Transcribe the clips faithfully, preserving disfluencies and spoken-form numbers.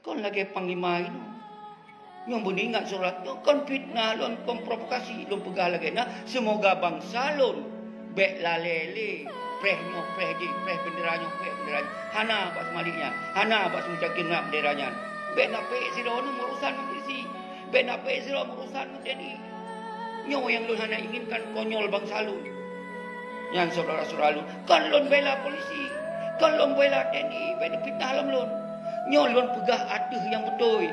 Kon lagée panglima inoe. Nyoe beuneuingat surat nyoe kon fitnah lôn, kon provokasi. Lôn peugah lagée na, seumoga bansa lôn bék lalée lé preh nyoe, preh jih, preh bendera nyoe, preh bendera jih. Hana bak seumalik nyan, hana bak seumujaki na bendera nyan. Bék na pék sidroe nyoe meurusan ngon polisi. Bék na pék sidroe meurusan ngon T N I. Nyoe nyang lôn hana inginkan konyol bansa lôn. Nyan syedara-syedara lôn, kon lôn bela polisi, kon lôn bela T N I, bék neufitnah lom lôn. Nyoe lôn peugah ateueh nyang beutôi.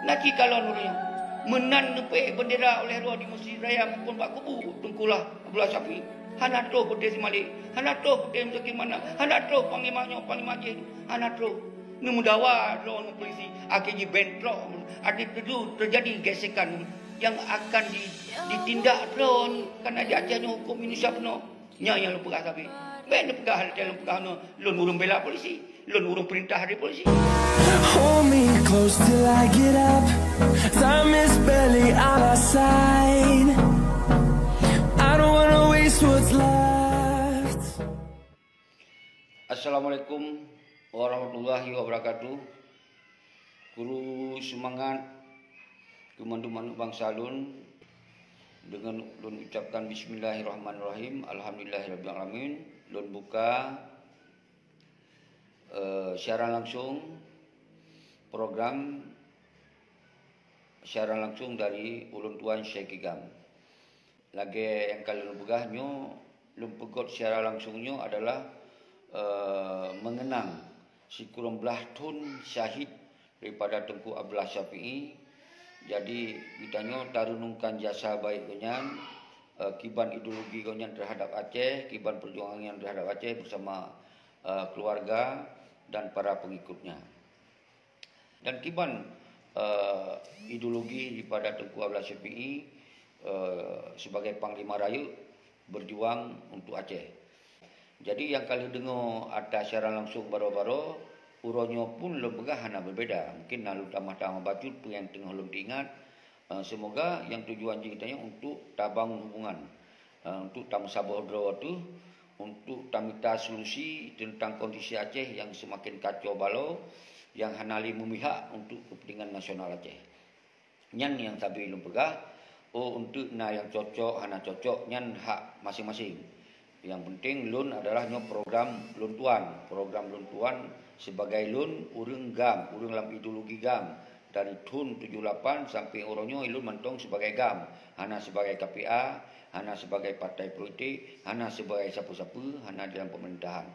Na ci kalon ureuëng nyoe meunan neupék bendera óh lhée droe di Mesjid Raya maupun bak kubu Teungku Abdullah Syafi'i. Hana troh Putri Simalé, hana troh Putri Muzakir Manaf, hana troh panglima nyoe, panglima jih, hana troh. Neumeudawa droe ngon polisi, akhé jih bentrok, akhé teujadi gesekan nyang akan di, ditindak droe karena di Aceh nyoe huköm Indonesia peunoh. Nyan nyang lôn peugah sabe. Bék neupeugah lagée lôn peugah nyoe, lôn ureuëng bela polisi, lôn ureuëng peurintah di polisi. Hold me close till I get up. Time is barely on our side. I don't wanna waste what's left. Assalamualaikum warahmatullahi wabarakatuh. Kuru seumangat keu mandum aneuëk bansa lôn. Deungon lôn ucapkan bismillahirrahmanirrahim, alhamdulillahirabbil alamin. Lôn buka, eh, siaran langsung program siaran langsung dari ulôn tuan Syekh Gam. Lagée nyang ka lôn peugah nyoe, lôn peugét siaran langsung nyoe adalah, eh, mengenang sikureueng blaih thon syahid daripada Teungku Abdullah Syafi'i. Jadi, geutanyoe tareunungkan jasa baik gobnyan, eh, kiban ideologi gobnyan terhadap Aceh, kiban perjuangan gobnyan terhadap Aceh bersama, eh, keluarga dan para pengikutnya. Dan kiban, eh, ideologi daripada Teungku Abdullah Syafi'i, eh, sebagai Panglima Rayeuk berjuang untuk Aceh. Jadi, nyang ka lheueh deungoe ata siaran langsung baroe-baroe, uroe nyoe pun lôn peugah hana beubeda. Mungkin na lôn tamah-tamah bacut peue nyang teungoh lôn teuingat. Eh, seumoga nyang tujuan jih geutanyoe untuk tabangun hubungan, eh, untuk tameusaboh droe teuh, untuk tamita solusi teuntang kondisi Aceh nyang seumaken kacau balau, nyang hana lé meumihak untuk keupeuntengan nasional Aceh. Nyan nyang sabe lôn peugah, oh, untuk na nyang cocok, hana cocok, nyan hak maséng-maséng. Nyang penting lôn adalah nyoe program lôn tuan. Program lôn tuan sibagai lôn ureuëng gam, ureuëng lam ideologi gam. Dari thon tujoh lapan sampai uroe nyoe lôn mantong sibagai gam. Hana sibagai K P A, hana sibagai partai politik, hana sibagai sapeue-sapeue, hana di dalam pemerintahan.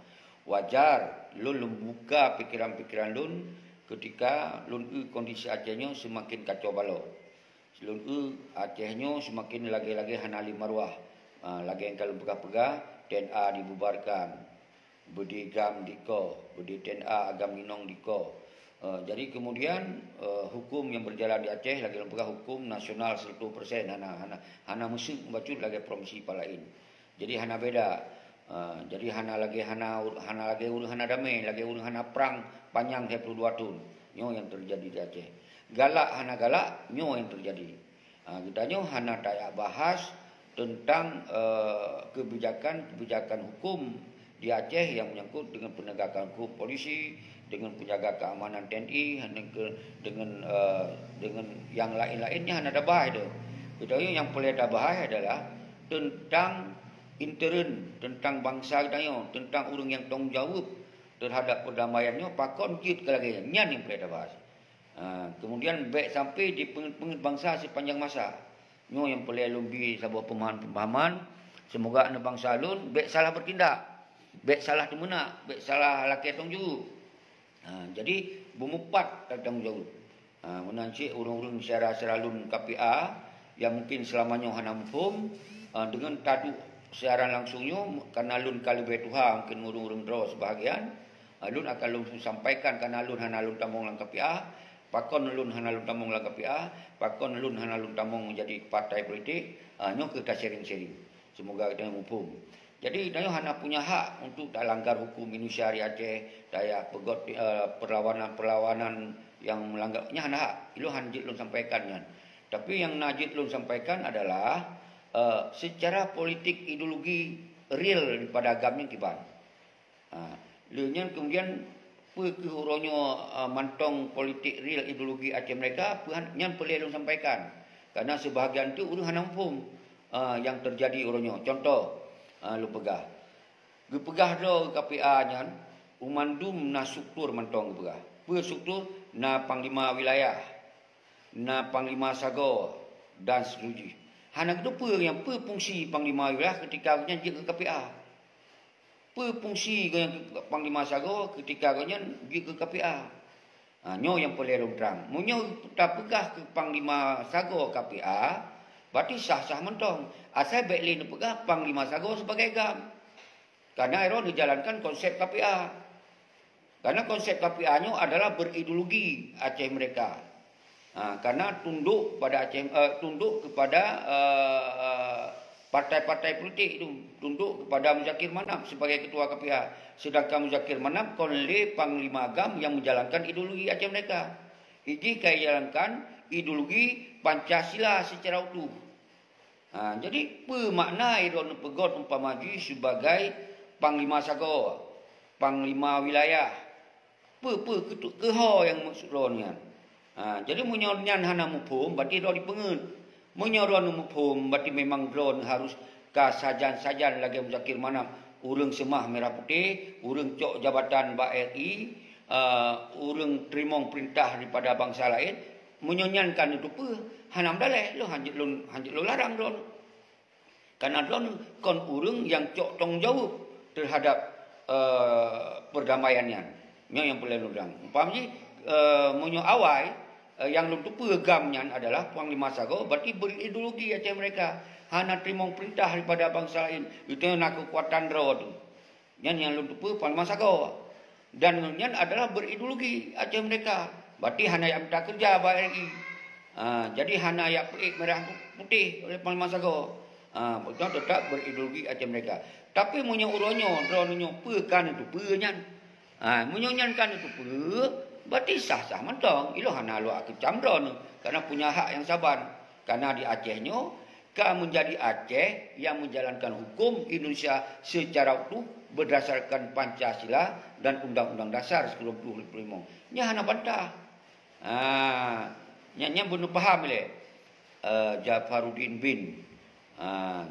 Wajar lôn, lôn buka pikiran-pikiran lôn ketika lôn eu kondisi Aceh nyoe seumaken kacau balau. Lôn eu Aceh nyoe seumaken lagée-lagée hana lé maruah. Ah, lagée nyang ka lôn peugah-peugah, T N A dibubarkan, beudé gam dikoh, beudé T N A agam inong dikoh. Eh, jadi kemudian, eh, hukum nyang berjalan di Aceh lagée lôn peugah hukum nasional seratus persen, hana, hana, hana meuseuk bacut lagée provinsi laén. Jadi hana beda. Ah, jadi hana lagée hana, hana lagée ureuëng hana damé, lagée ureuëng hana prang panyang dua puluh dua thon. Nyoe nyang teujadi di Aceh. Galak hana galak, nyoe nyang teujadi. Ah, geutanyoe hana tajak bahas teuntang, eh, keubijakan-keubijakan hukum di Aceh nyang meunyangkut deungon peunegakan hukum polisi, deungon penjaga keamanan T N I, deungon, deungon, eh, deungon nyang laén-laén nyan hana tabahas tu. Geutanyoe nyang peureulée tabahas adalah teuntang intern, teuntang bansa geutanyoe, teuntang ureuëng nyang tanggung jaweueb terhadap perdamaian nyoe, pakon jeuet keu lagée nyan, nyan nyang peureulée tabahas. Ha, kemudian bék sampai dipeungeut-peungeut bansa sipanjang masa. Nyoe nyang peureulée lôn bi saboh peumahaman-peumahaman, seumoga aneuëk bansa lôn bék salah bertindak, bék salah teumeunak, bék salah lakée tanggung jaweueb. Ha, jadi beumupat tanggung jaweueb. Ha, meunan cit ureuëng-ureuëng syedara-syedara lôn K P A nyang mungken seulama nyoe hana muphom, ha, deungon taduek siaran langsung nyoe, karena lôn ka leubeh tuha mungken ureuëng-ureuëng droe seubahagian, ha, lôn akan lôn sampaikan karena lôn hana lôn tamong lam K P A, pakon lôn hana lôn tamong lam K P A, pakon lôn hana lôn tamong jadi partai politik, ha, nyoe keuh tasering-sering. Seumoga geutanyoe muphom. Jadi, geutanyoe hana punya hak untuk talanggar hukum Indonesia di Aceh, tajak peugét, eh, perlawanan-perlawanan nyang meulanggar, nyan hana hak. Ilôn hana jeuet lôn sampaikan nyan. Tapi nyang na jeuet lôn sampaikan adalah, eh, secara politik ideologi real daripada gam nyan kiban. Ha, lheueh nyan kemudian Peue keuh uroe nyoe, eh, mantong politik real ideologi Aceh Merdeka, peue han-, nyan peureulée lôn sampaikan. Karena seubahagian teuk ureuëng hana muphom, eh, nyang teujadi uroe nyoe. Contoh, eh, lôn peugah. Geupeugah droe K P A nyan, u mandum na struktur mantong geupeugah. Peue struktur? Na panglima wilayah, na panglima sagoe, dan seterusnya. Hana geuteupeue nyang peue fungsi panglima wilayah ketika nyan jeuet keu K P A. Peue fungsi gobnyan panglima sagoe ketika gobnyan jeuet keu K P A? Ha, nyoe nyang peureulée lôn trang. Meunyoe tapeugah keu panglima sagoe K P A, berarti sah-sah mantong. Asai bék lé neupeugah panglima sagoe sebagai GAM. Karena droe neujalankan konsep K P A. Karena konsep K P A nyoe adalah berideologi Aceh Merdeka. Ha, karena tunduk pada Aceh, eh, tunduk kepada, eh, eh, partai-partai politik itu, tunduk kepada Muzakir Manaf sebagai ketua K P A. Sedangkan Muzakir Manaf kon lé panglima GAM yang menjalankan ideologi Aceh Merdeka. Iji ka jalankan ideologi Pancasila secara utuh. Ha, jadi, peue makna droe neupeugöt umpama jih sebagai panglima sagoe, panglima wilayah? Peue-peue keutu-, keuho nyang maksud droe nyan? Ha, jadi, meunyoe nyan hana muphom, berarti droe dipeungeut. Meunyoe droe muphom, berarti memang droe harus ka sajan-sajan lagée Muzakir Manaf, ureuëng seumah merah putih, ureuëng cok jabatan bak R I, eh, ureuëng teurimong peurintah daripada bansa laén. Meunyoe nyan ka neuteupeue, hana meudaleh, lôn hanjeuet lôn, hanjeuet lôn larang droe. Karena droe kon ureuëng nyang cok tanggung jaweueb terhadap, eh, perdamaian nyan. Nyoe nyang peureulée lôn larang. Paham jih? Eh, meunyoe awai, eh, nyang lôn teupeue GAM nyan adalah panglima sagoe, berarti berideologi Aceh Merdeka. Hana teurimong peurintah daripada bansa laén. Itu na keukuatan droe tu. Nyan nyang lôn teupeue panglima sagoe. Dan nyan adalah berideologi Aceh Merdeka. Berarti hana jak mita keureuja bak R I. Ha, jadi hana jak peuék merah putih oleh panglima sagoe. Ha, beutôi teutap berideologi Aceh Merdeka. Tapi meunyoe uroe nyoe, droe nyoe peue ka neuteupeue nyan. Ha, meunyoe nyan ka neuteupeue, berarti sah-sah mantong. Ilôn hana lôn keucam droe, karena punya hak nyang saban. Karena di Aceh nyoe, ka menjadi Aceh yang menjalankan hukum Indonesia secara utuh berdasarkan Pancasila dan Undang-Undang Dasar seribu sembilan ratus empat puluh lima. Nyan hana bantah. Ha, nyan, nyan beuneuh paham lé, eh, Jafaruddin bin, ha,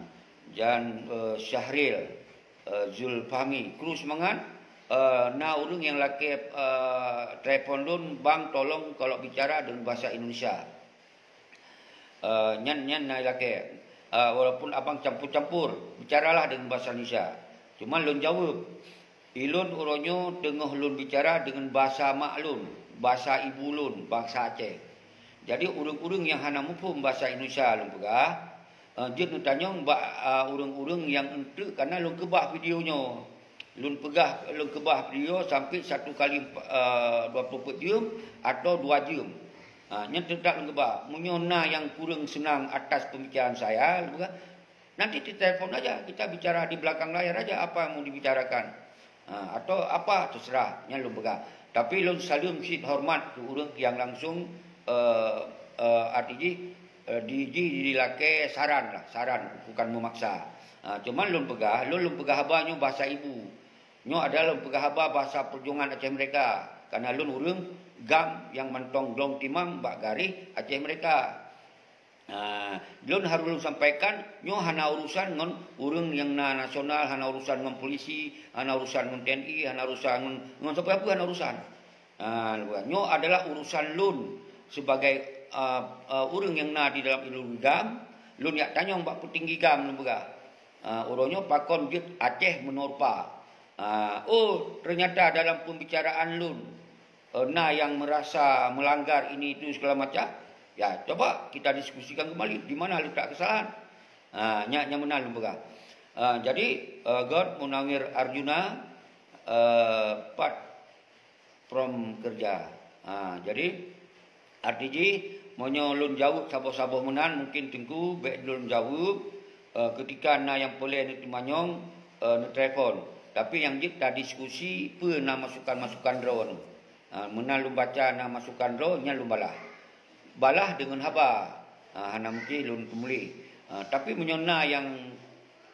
dan, eh, Syahril, eh, Zulfahmi. Kru seumangat, eh, na ureuëng nyang lakée, eh, telepon lôn, "Bang, tolong kalau bicara dengan bahasa Indonesia." Eh, nyan, nyan na ilakée. Eh, walaupun abang campur-campur, bicaralah dengan bahasa Indonesia. Cuma lôn jaweueb, ilôn uroe nyoe teungoh lôn bicara dengan bahasa mak lôn, bahasa ibu lôn, bahasa Aceh. Jadi, ureuëng-ureuëng nyang hana muphom bahasa Indonesia lôn peugah, eh, jeuet neutanyong bak, eh, ureuëng-ureuëng nyang eunteuk, karena lôn keubah video nyoe. Lôn peugah, lôn keubah video sampai satu kali, eh, dua puluh empat jam atau dua jam. Ha, nyan teutap lôn keubah. Meunyoe na nyang kurang seunang atas pembicaraan saya, lôn peugah, nanti ditelepon aja, kita bicara di belakang layar aja apa yang mau dibicarakan. Ha, atau apa, terserah, nyan lôn peugah. Tapi lôn saleuem cit hormat keu ureuëng nyang langsung, eh, eh, arti jih, eh, di, di, dilakée saran lah, saran, bukan memaksa. Ha, cuman lôn peugah, lôn, lôn peugah haba nyoe bahasa ibu. Nyoe adalah lôn peugah haba bahasa perjuangan Aceh Merdeka. Karena lôn ureuëng GAM nyang mantong glong timang bak garéh Aceh Merdeka. Ha, lôn harôh lôn sampaikan, nyoe hana urusan ngon ureuëng nyang na nasional, hana urusan ngon polisi, hana urusan ngon T N I, hana urusan ngon, ngon sapeue-sapeue, hana urusan. Ha, nyoe adalah urusan lôn sebagai, ah, ah, ureuëng nyang na di dalam ideologi GAM, lôn jak tanyong bak peutinggi GAM lôn peugah. Ah, uroe nyoe pakon jeuet Aceh meunoe rupa. Ah, oh, ternyata dalam pembicaraan lôn, eh, na nyang merasa melanggar ini itu segala macam. Ya, coba kita diskusikan kembali di mana letak kesalahan. Ah, nyan, nyan meunan lôn peugah. Ah, jadi, eh, göt Munawir Arjuna, eh, pat from kerja. Ha, jadi, arti jih, meunyoe lôn jaweueb saboh-saboh meunan, mungkin Teungku bék lôn jaweueb, eh, keutika na nyang peureulée neuteumanyong, eh, neutelepon. Tapi nyang jeuet tadiskusi peue na masukan-masukan droe nyoe. Ha, meunan lôn baca na masukan droe, nyan lôn balah. Balah deungon haba. Ha, hana mungken lôn teumuléh. Ha, tapi meunyoe na nyang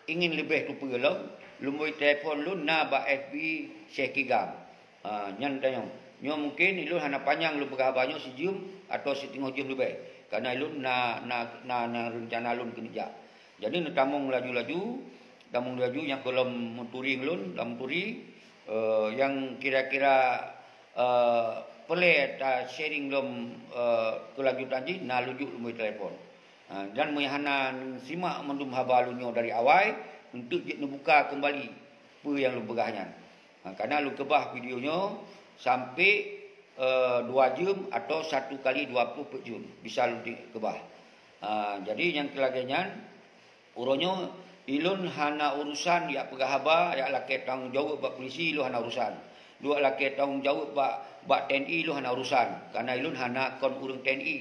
ingin leubeh teupeue lom, lôn bri telepon lôn na bak F B Syekh Kigam. Ha, nyan tanyong. Nyoe mungkin ilôn hana panyang lôn peugah haba nyoe sijeuem atau siteungoh jeuem leubeh. Karena ilôn na, na, na, na reuncana lôn keuneuk jak. Jadi neutamong laju-laju, tamong laju nyang gohlom meuturi ngon lôn, lam meuturi, eh, nyang kira-kira, eh, peureulée ta-sharing lom, eh, keulanjutan jih, na lôn jok nomor telepon. Ha, dan meunyo hana simak mandum haba lôn nyoe dari awai, eunteuk jeuet neubuka keumbali peue nyang lôn peugah nyan. Ha, karena lôn keubah video nyoe sampai, eh, dua jeuem atau satu kali dua ploh peuet jeuem bisa lôn ti-, keubah. Ha, jadi nyang keu lagée nyan, uroe nyoe ilôn hana urusan jak peugah haba, jak lakée tanggong jaweueb bak polisi, ilôn hana urusan. Duek lakée tanggong jaweueb bak, bak T N I, ilôn hana urusan. Karena ilôn hana kon ureuëng T N I,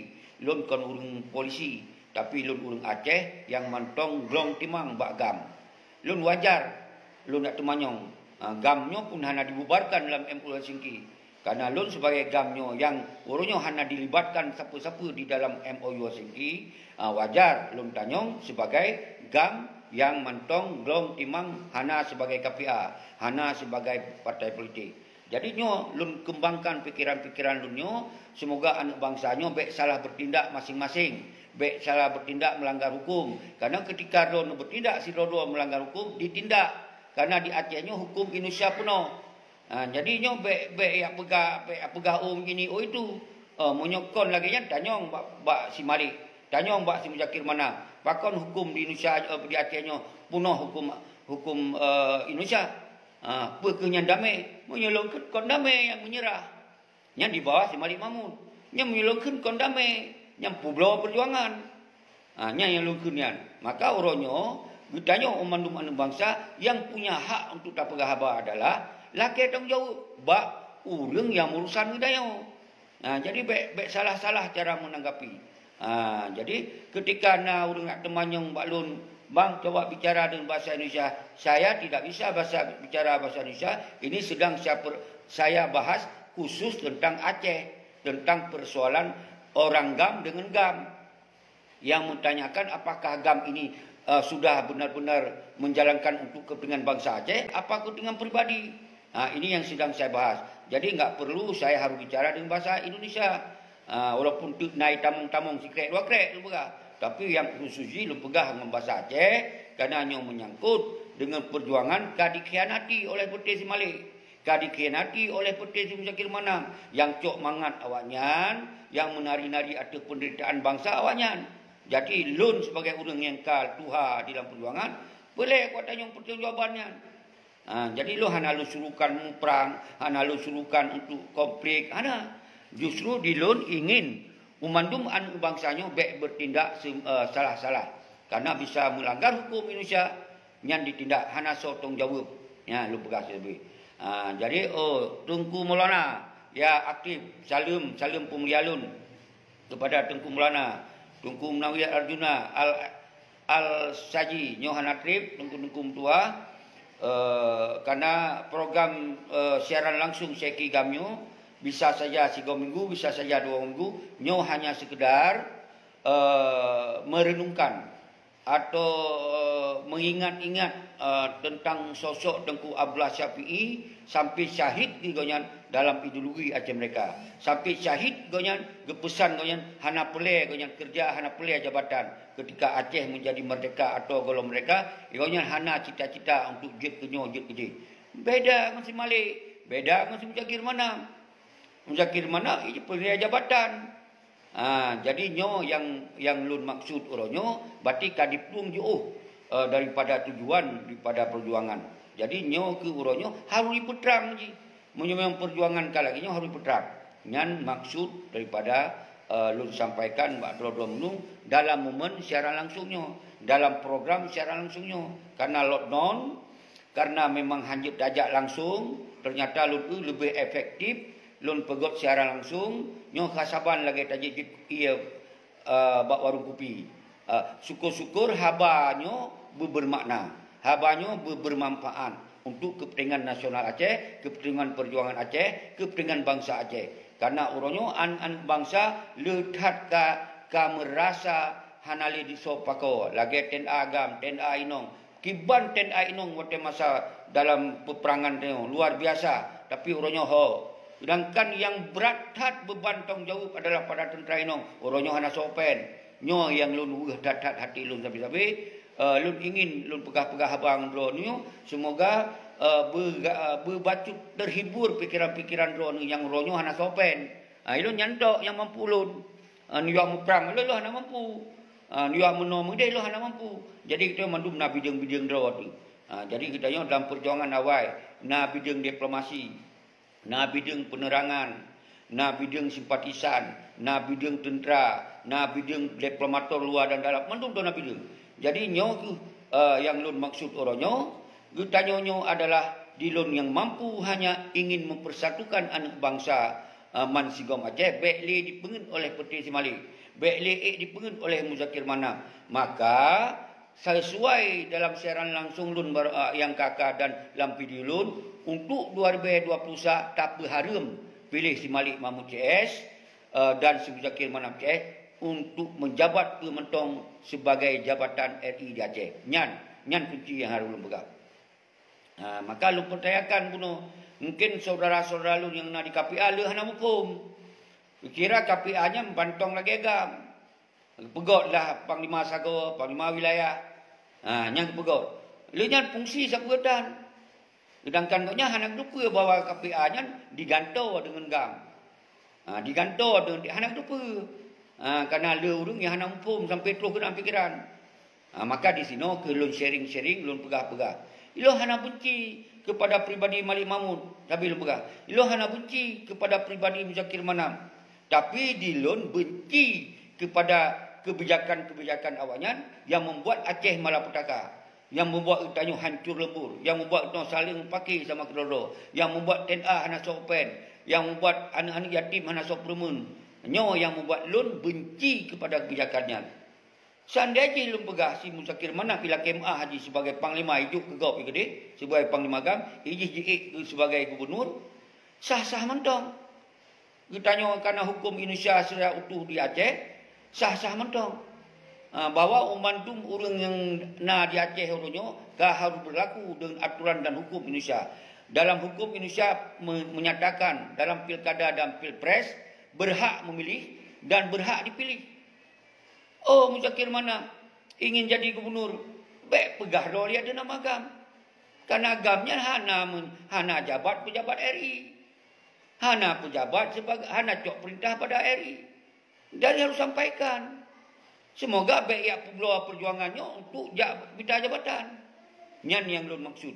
ilôn kon ureuëng polisi, tapi ilôn ureuëng Aceh nyang mantong glong timang bak GAM. Lôn wajar, lôn jak teumanyong. Ha, GAM nyoe pun hana dibubarkan lam M O U Helsinki. Karena lôn sebagai GAM nyoe nyang uroe nyoe hana dilibatkan sapeue-sapeue di dalam M O U Helsinki, ha, wajar lôn tanyong sebagai GAM nyang mantong glong timang, hana sebagai K P A, hana sebagai partai politik. Jadi nyoe lôn keumbangkan pikeran-pikeran lôn nyoe, seumoga aneuëk bansa nyoe bék salah beutindak maséng-maséng, bék salah beutindak meulanggar huköm. Karena keutika droeneuh beutindak sidroe-droe meulanggar huköm, ditindak. Karena di Aceh nyoe huköm Indonesia peunoh. Ha, jadi nyoe bék, bék jak peugah, bék jak peugah, "Oh, ini, oh, itu." Eh, meunyoe kon lagée nyan, tanyong bak, bak si Malik, tanyong bak si Muzakir Manaf. Pakon huköm di Indonesia, eh, di Aceh nyoe peunoh huköm, huköm, eh, Indonesia? Ha, peu kheueh nyan damé? Meunyoe lôn kheun kon damé nyang meunyeurah, nyan di bawah si Malik Mahmud. Nyan meunyoe lôn kheun kon damé, nyan peubloe peujuangan. Ha, nyan nyang lôn kheun nyan. Maka uroe nyoe, geutanyoe mandum aneuëk bansa nyang punya hak untuk tapeugah haba adalah lakée tanggong jaweueb bak ureuëng nyang meurusan geutanyoe. Ha, jadi bék, bék salah-salah cara menanggapi. Ha, jadi keutika na ureuëng jak teumanyong bak lôn, "Bang, coba bicara dengan bahasa Indonesia." Saya tidak bisa bahasa, bicara bahasa Indonesia. Ini sedang saya per-, saya bahas khusus tentang Aceh, tentang persoalan orang GAM dengan GAM. Yang menanyakan apakah GAM ini, eh, sudah benar-benar menjalankan untuk kepentingan bangsa Aceh, apa kepentingan pribadi? Ha, ini yang sedang saya bahas. Jadi, enggak perlu saya harus bicara dengan bahasa Indonesia. Ha, walaupun tu nai tamong-tamong sikrek dua krek lôn peugah. Tapi yang khusus jih lôn peugah ngon bahasa Aceh, karena nyoe menyangkut dengan perjuangan ka dikhianati oleh Putih Simalik. Ka dikhianati oleh Putih Muzakir Manaf nyang cok mangat awaknyan, nyang meunari-nari ateueh penderitaan bansa awaknyan. Jadi, lôn sibagai ureuëng nyang ka tuha di lam peujuangan, peureulée kuat tanyong pertanggungjawaban nyan. Ha, jadi lôn hana lôn suruhkan muprang, hana lôn suruhkan untuk konflik, hana. Justru di lôn ingin u mandum aneuëk bansa nyoe bék beutindak se-, eh, salah-salah. Karena bisa meulanggar huköm Indonesia, nyan ditindak hana soe tanggung jaweueb. Nyan lôn peugah seuleubeh. Ha, jadi, oh, Teungku Maulana, ya aktif, saleuem, saleuem peumulia lôn kepada Teungku Maulana, Teungku Munawir Arjuna Al, Al Saji, nyoe hana treb, Teungku-teungku meutuah. Eh, karena program, eh, siaran langsung Syekh Kigam nyoe bisa saja sigoe minggu, bisa saja dua minggu, nyoe hanya sekedar, eh, merenungkan atau, eh, mengingat-ingat, eh, tentang sosok Teungku Abdullah Syafi'i sampai syahid di gobnyan dalam ideologi Aceh Merdeka. Sampai syahid gobnyan, geupeusan gobnyan, hana peureulée gobnyan keureuja, hana peureulée jabatan. Ketika Aceh menjadi merdeka atau gohlom merdeka, gobnyan hana cita-cita untuk jeuet keu nyoe, jeuet keu jih. Beda ngon si Malik, beda ngon si Muzakir Manaf. Muzakir Manaf, ija peureulée jabatan. Ha, jadi nyoe nyang, nyang lôn maksud uroe nyoe, berarti ka diplueng jiôh, eh, daripada tujuan, daripada perjuangan. Jadi nyoe keu uroe nyoe harôh jipeutrang jih. Meunyoe memang perjuangan ka lagée nyoe harôh jipeutrang. Nyan maksud daripada, eh, lôn sampaikan bak droe-droe meunung dalam momen siaran langsung nyoe, dalam program siaran langsung nyoe. Karena lockdown, karena memang hanjeuet tajak langsung, ternyata lôn eu leubeh efektif lôn peugét siaran langsung, nyoe ka saban lagée tajép ie, eh, bak warong kupi. Eh, syukur-syukur haba nyoe beu-, bermakna, haba nyoe beu-, bermanfaat untuk kepentingan nasional Aceh, kepentingan perjuangan Aceh, kepentingan bangsa Aceh. Karena uroe nyoe an-, an bangsa le that ka, ka meurasa hana lé disoe pakoe, lagée T N A GAM, T N A inong, Kiban TNA inong watée masa dalam peperangan nyoe luar biasa, tapi uroe nyoe ho. Sedangkan nyang brat that beuban tanggong jaweueb adalah pada teuntra inong, uroe nyoe hana soe pen. Nyoe nyang lôn weueh that-that hati lôn sabe-sabe. Eh, lôn ingin lôn peugah-peugah haba ngon droeneuh, seumoga, eh, beuga-, eh, beubacut terhibur pikiran-pikiran droeneuh nyang uroe nyoe hana soe pen. Ah, ilôn nyan tok nyang mampu lôn. Ah, neuyue muprang lôn, lôn hana mampu. Ah, neuyue meunoe meudeh, lôn hana mampu. Jadi, geutanyoe mandum na bideueng-bideueng droe teuh. Ah, jadi, geutanyoe dalam peujuangan awai, na bideueng diplomasi, na bideueng penerangan, na bideueng simpatisan, na bideueng teuntra, na bideueng diplomator luwa dan dalam, mandum droe na bideueng. Jadi, nyoe kheueh, eh, nyang lôn maksud uroe nyoe, geutanyoe nyoe adalah di lôn nyang mampu hanya ingin mempersatukan aneuk bangsa, eh, man sigom Aceh, bék lé dipeungeut oleh Peuté Simalek, bék lé ék dipeungeut oleh Muzakir Manaf. Maka, sesuai dalam siaran langsung lôn baru, eh, nyang ka-ka dan lam video lôn, untuk dua ribu dua puluh sa tapeuhareuem piléh Simalek Mahmud C S, eh, dan si Muzakir Manaf C S untuk menjabat peue mantong sebagai jabatan R I di Aceh. Nyan, nyan kunci nyang harôh lôn peugah. Ha, maka lôn percayakan bunoe, mungkin syedara-syedara lôn nyang na di K P A le hana muphom. Kira K P A nyan mantong lagée GAM. Geupeugét lah panglima sagoe, panglima wilayah. Ha, nyang geupeugét. Lé nyan fungsi sapeue tan. Sedangkan gobnyan hana geuteupeue bahwa K P A nyan digantoe deungon GAM. Ha, digantoe deungon, hana geuteupeue. Ha, kana le ureuëng nyang hana muphom sampai troh keunan pikiran. Ha, maka di sinoe keu lôn sharing-sharing, lôn peugah-peugah. Ilôn hana benci kepada pribadi Malik Mahmud, sabe lôn peugah. Ilôn hana benci kepada pribadi Muzakir Manaf. Tapi di lôn benci kepada kebijakan-kebijakan awaknyan yang membuat Aceh malapetaka, yang membuat geutanyoe hancur lebur, yang membuat geutanyoe saling paké sama keudroe-droe, yang membuat TNA hana soe pen, yang membuat aneuk-aneuk yatim hana soe peureumeun. Nyoe yang membuat lôn benci kepada kebijakan nyan. Seandai jih lôn peugah si Muzakir Manaf ilakée meuah jih sibagai panglima, ijok keu gob i keudeh sibagai panglima GAM, ijih jiék keu sibagai gubunur, sah-sah mantong. Geutanyoe kana huköm Indonesia secara utuh di Aceh, sah-sah mantong. Ha, bahwa mandum ureuëng nyang na di Aceh uroe nyoe ka harôh berlaku deungon aturan dan huköm Indonesia. Dalam huköm Indonesia me-, menyatakan dalam pilkada dan pilpres berhak memilih dan berhak dipilih. Oh, Muzakir Manaf ingin jadi gubunur, bék peugah droe lé ateueh nama GAM. Karena GAM nyan hana men-, hana jabat pejabat R I. Hana pejabat sebagai, hana cok perintah pada R I. Jadi harus sampaikan. Semoga bék jak peubloe perjuangan nyoe untuk jak mita jabatan. Nyan nyang lôn maksud.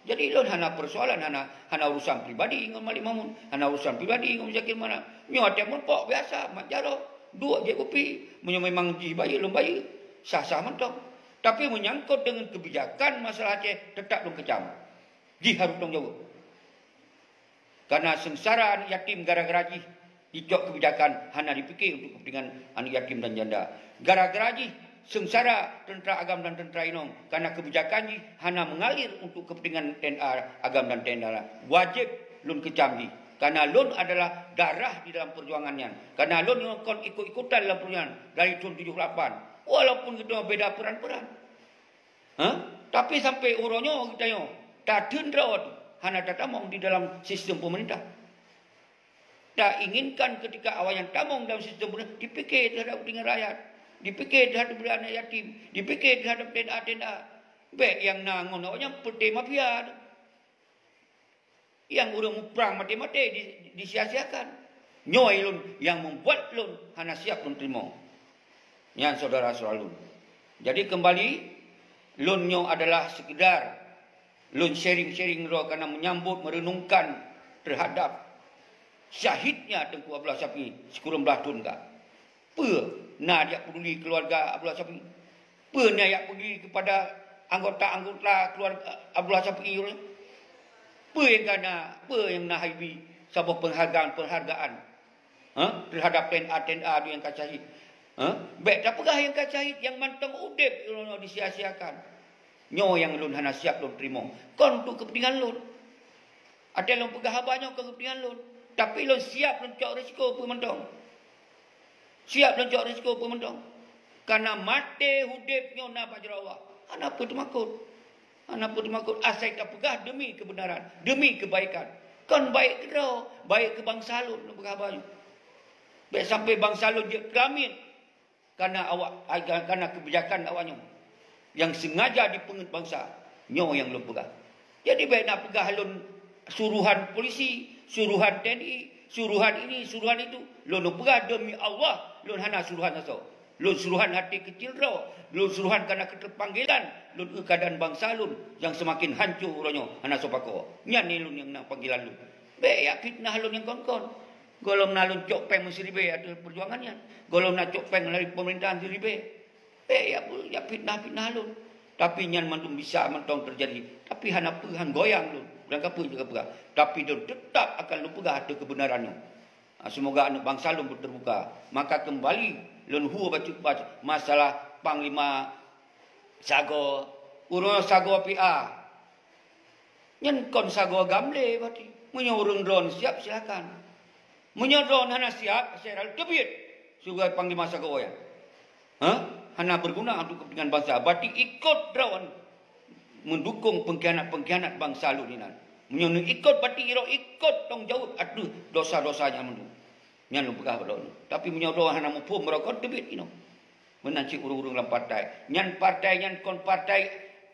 Jadi lôn hana persoalan, hana, hana urusan pribadi ngon Malik Mahmud, hana urusan pribadi ngon Muzakir Manaf. Nyoe watée meupok biasa, mat jaroe, duek jép kupi, meunyoe memang jih bayeue lôn bayeue, sah-sah mantong. Tapi menyangkut deungon kebijakan masalah Aceh, teutap lôn kecam. Jih harôh tanggung jaweueb. Karena seungsara aneuk yatim gara-gara jih jicok kebijakan hana dipike untuk kepentingan aneuk yatim dan janda. Gara-gara jih seungsara teuntra agam dan teuntra inong karena kebijakan jih hana mengalir untuk kepentingan TNA agam dan TNA. Wajéb lôn kecam jih. Karena lôn adalah darah di dalam perjuangan nyan. Karena lôn kon ikut-ikutan dalam perjuangan dari tahun tujuh lapan. Walaupun kita beda peran-peran. Ha? Tapi sampai uroe nyoe geutanyoe tateun droe hana tatamong di dalam sistem pemerintah. Ta inginkan ketika awaknyan tamong dalam sistem pemerintah, dipike terhadap kepentingan rakyat, dipike terhadap aneuk yatim, dipike terhadap TNA-TNA. Bék nyang na ngon awaknyan peuté mafia tu. Nyang ureuëng muprang maté-maté di-, disia-siakan. Nyoe lôn nyang membuat lôn hana siap lôn teurimong. Nyan syedara-syedara lôn. Jadi kembali, lôn nyoe adalah sekedar lôn sharing-sharing droe karena menyambut, merenungkan terhadap syahidnya Teungku Abdullah Syafi'i sikureueng blaih thon ka. Peue na jak peduli keluarga Abdullah Syafi'i? Peue na jak peduli kepada anggota-anggota keluarga Abdullah Syafi'i? Peue nyang ka na, peue nyang na haibi saboh penghargaan-penghargaan, ha, terhadap TNA-TNA nyang ka syahid? Ha? Bék tapeugah nyang ka syahid, nyang mantong udeb disia-siakan. Nyoe nyang lôn hana siap lôn teurimong. Kon untuk kepentingan lôn. Até lôn peugah haba nyoe keu kepentingan lôn, tapi lôn siap lôn cok risiko peue mantong. Siap lôn cok risiko peue mantong. Karena maté udeb nyoe na bak jaroe Allah. Hana peue teumakot. Hana peue teumakot, asai tapeugah demi keubeunaran, demi keubaikan. Kon baik keudroe, baik keu bansa lôn, lôn peugah haba nyoe. Bèk sampai bansa lôn jeuet keulamiet karena awak, karena keubijakan awak nyoe nyang sengaja jipeungeut bansa. Nyoe nyang lôn peugah. Jadi bèk na peugah lôn suruhan polisi, suruhan T N I, suruhan ini, suruhan itu. Lôn, lôn peugah demi Allah, lôn hana suruhan asoe. Lôn suruhan até keucil droe, lôn suruhan karena keterpanggilan, lôn eu keuadaan bansa lôn nyang seumaken hanco uroe nyoe hana soe pakoe. Nyan ni lôn nyang na panggilan lôn. Bèk jak fitnah lôn nyang kon-kon. Gohlom na lôn cok péng meusiribèe ateueh peujuangan nyan. Gohlom na cok péng dari peumerintahan siribèe. Bèk jak, jak fitnah-fitnah lôn. Tapi nyan mandum bisa mantong teujadi. Tapi hana peue han goyang lôn. Ureueng kapeue jeuet kapeugah. Tapi lôn teutap akan lôn peugah ateueh keubeunaran nyoe. Ah, seumoga aneuk bansa lôn beuteubuka. Maka keumbali lôn hue bacut-bacut masalah Panglima Sagoe, uroe sagoe P A. Nyan kon sagoe GAM lé berarti. Meunyoe ureueng droen siap, silakan. Meunyoe droen hana siap, saya rasa teubiet sibagai Panglima Sagoe nyan. Ha? Hana beuguna untuk kepentingan bansa. Berarti ikot droen meudukong peungkhianat-peungkhianat bansa lôn inan. Meunyoe neuikot, berarti droen ikot tanggung jaweueb ateueh dosa-dosa nyan mandum. Nyan lôn peugah bak droen. Tapi meunyoe droen hana muphom, barokon teubiet inoe. Meunan cit ureueng-ureueng lam partai. Nyan partai nyan kon partai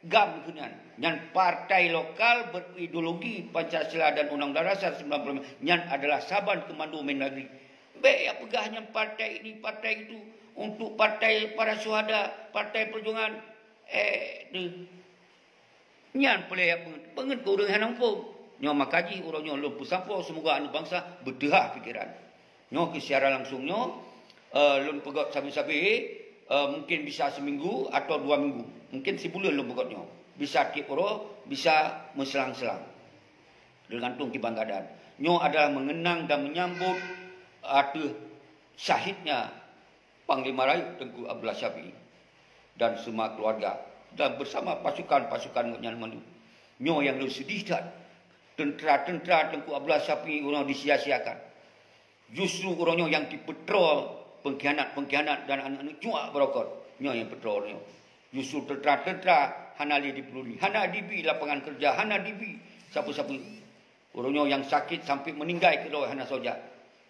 GAM keunan. Nyan partai lokal berideologi Pancasila dan Undang-Undang Dasar sembilan puluh lima. Nyan adalah saban keumando Mendagri. Bèk jak peugah nyan partai ini, partai itu, untuk partai para syuhada, partai perjuangan. Eh, deuh. Nyan peuleueh jak peungeut, peungeut keu ureueng hana muphom. Nyoe maka jih uroe nyoe lôn peusampoe, seumoga aneuk bansa beuteuhah pikeran. Nyoe keu siaran langsung nyoe, eh, lôn peugöt sabe-sabe, eh, mungkin bisa seuminggu atau dua minggu. Mungkin sibuleuen lôn peugöt nyoe. Bisa tiep uroe, bisa meuselang-selang. Teugantung kiban keuadaan. Nyoe adalah mengenang dan menyambut ateueh syahidnya Panglima Rayeuk Teungku Abdullah Syafi'i dan semua keluarga dan bersama pasukan-pasukan gobnyan mandum. Nyoe nyang lôn seudih that. Teuntera-teuntera Teungku Abdullah Syafi'i uroe nyoe disia-siakan. Justru uroe nyoe nyang jipeutroe peungkhianat-peungkhianat dan aneuk-aneuk cuak beurokot. Nyoe nyang peutroe uroe nyoe. Justru teuntera-teuntera hana lé jipeuleuli, hana jibi lapangan keureuja, hana jibi sapeue-sapeue. Uroe nyoe nyang sakét sampoe meuninggai keudroe hana soe jak.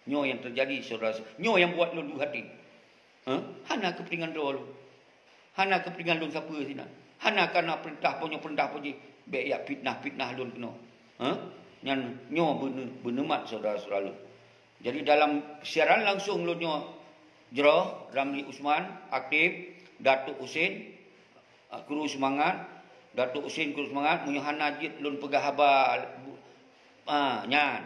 Nyoe nyang teujadi, syedara. Nyoe nyang buet lôn luh até. Hah? Hana keupeuntengan droe lôn. Hana keupeuntengan lôn sapeue sinan. Hana kana peurintah po nyoe, peurintah po jih. Bèk jak fitnah-fitnah lôn keunoe. Hah? Nyan nyoe beune-, beuneumat syedara-syedara lôn. Jadi dalam siaran langsung lôn nyoe jroh, Ramli Usman, aktif, Datuk Husein, ah, kru seumangat, Datuk Husein kru seumangat, meunyoe hana jeuet lôn peugah haba, ah, nyan.